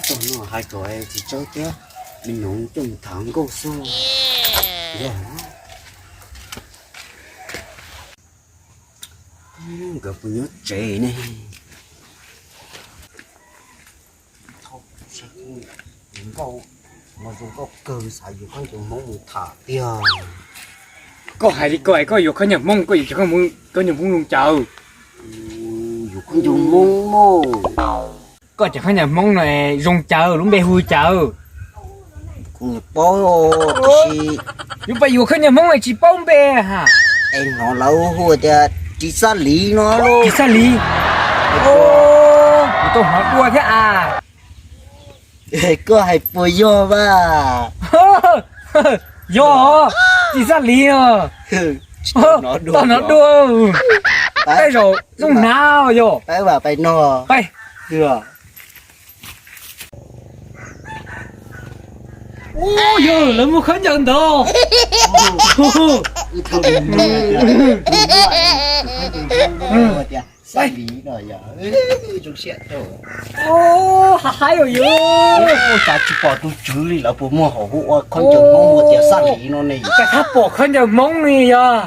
Txog no hais kom txiv tsawb thiab me nyuam coj mus tham nkauj xwb. Yog, nkawd puas nyob tsev ne? Nkauj no zoo nkauj kawg, xav yuav khaub ncaws Hmoob mus tham tiag. Koj hais li ko es koj yuav khaub ncaws Hmoob, koj yuav cov khaub ncaws Hmoob zoo cas? Yuav khaub ncaws Hmoob mog. Koj cov khaub ncaws Hmoob no zoo cas, lub npe hu cas? Kuv paub, tiam sis yuav pab yuav khaub ncaws Hmoob es tsis paub npe ha. Es hnov lawv hu tias Tsis Xaj Lis no. Tsis Xaj Lis. Kuv tau hnov dua thiab as. Koj hais puas yog mas? Yog, Tsis Xaj Lis os. Tau hnov dua. Tej zaum zoo hnav yog. Peb, peb no. Ub, yog lawv muaj khaub ncaws ntawd. Xaj Lis no yog. Haib yog. Cas tsis pom tus tswv li, lawv puas muaj hom hu ua khaub ncaws Hmoob hu tias Xaj Lis no ne? Cas tsis pom khaub ncaws Hmoob li yog?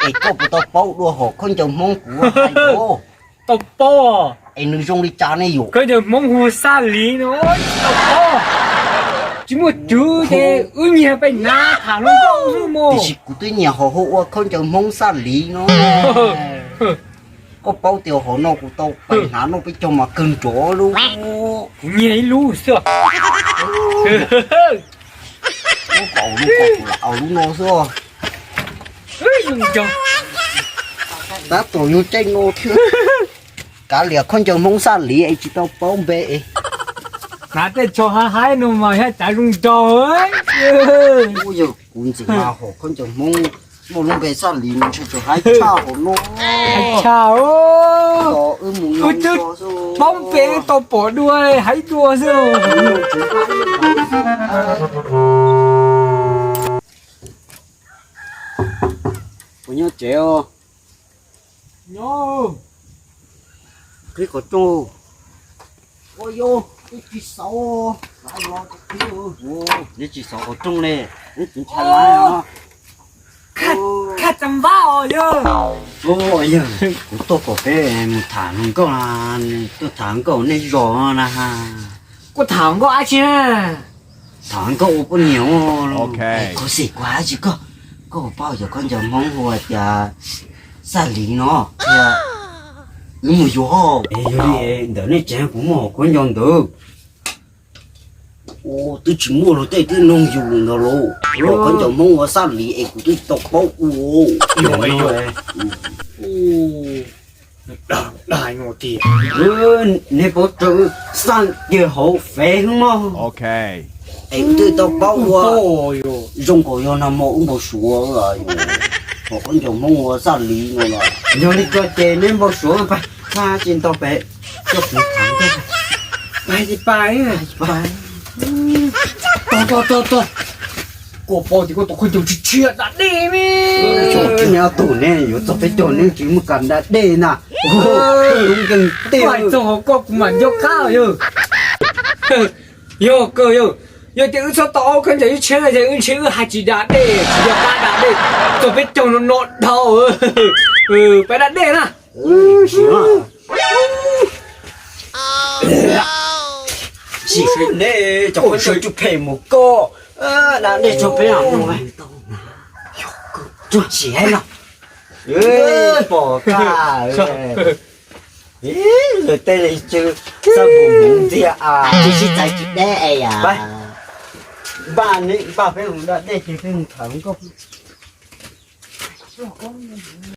Es koj puas tau paub dua hom khaub ncaws Hmoob kuv hais? Tau paub. Es nws zoo li cas ne yom? Khaub ncaws Hmoob hu Xaj Lis no, tsis tau paub. Tsis muaj tswv ces wb nyiag peb hnav tham hluas nkauj xwb mog. Tiam sis kuv twb nyiam hom hu ua khaub ncaws Hmoob Xaj Lis no. Koj paub tias hom no kuv tau pais hnav noj peb caug mas kawg nrov lub. Kuv nyiag ib lub xwb. Lub kom lub kom kuv lam au lub no xwb. Tab tom yog caij no thiab. Kav liam khaub ncaws Hmoob Xaj Lis es tsis tau paub npe. Hnav tej tsho haib haib no mas yog cav zoo nraug. Yog kuv ntxim mas hom khaub ncaws Hmoob muaj lub npe Xaj Lis no ntshe tseem haib tshaj hom no. Haib tshaj. Wb twb paub npe tau pom dua haib dua xwb. Puas nyob tsev os? Nyob. Qhib qhov rooj. Ua yog, twb tsis xauv. Neb tsis xauv qhov rooj ne, neb tsis ntshai lawm no. Khaj txas npab os yog. Yog, kuv tuaj kom peb mus tham hluas nkauj, tuaj tham nkauj nej zos na. Koj tham nkauj dab tsi na? Tham nkauj ua poj niam. Koj xav kuv dab tsi koj? Koj paub cov khaub ncaws Hmoob hu tias Xaj Lis no, wb mus yuav. Yog li ntawm nej tsev kuv muaj hom khaub ncaws ntawd. Twb tsis muaj luag tej twb noog yus ntawd lauj. Hom khaub ncaws Hmoob ua Xaj Lis es kuv twb tsis tau paub ua. Neb paub raws xaj kiag hauv fev mog. Es wb twb tau paub ua. Zoo nkaus yog nag hmo wb npau suav, hom khaub ncaws Hmoob ua Xaj Lis no los. Yog li ko ces neb npau suav pab, pab tsis ntau pem, coj kuv tham nkauj. Pab, pab, pab. Tog, tog, tog, tog. Koj paub tias koj tus khaub ncaws tsis tshiab da dej me. Neb ob tug ne yuav txog peb caug neb tsis muaj kas da dej na. Hais txog hauv koj kuv mam nco qab yog. Yog kawg yog, yog tias wb txhob tau ob khaub ncaws ib tsheb no ces wb ntshe wb hais tsis da dej, tsis nco qab da dej, txog peb caug no no dhau. Pab da dej na. Sim neb cov khaub ncaws tsuj phem mus koj, da dej txog peb mus. Tsuag sim no. Pom ka. Lawv tej li tsw xab npum hmoov ntxiag a. Tsis sib txais tsis deb es yam. Npaj, npaj peb mus da dej ces peb mus tham nkauj.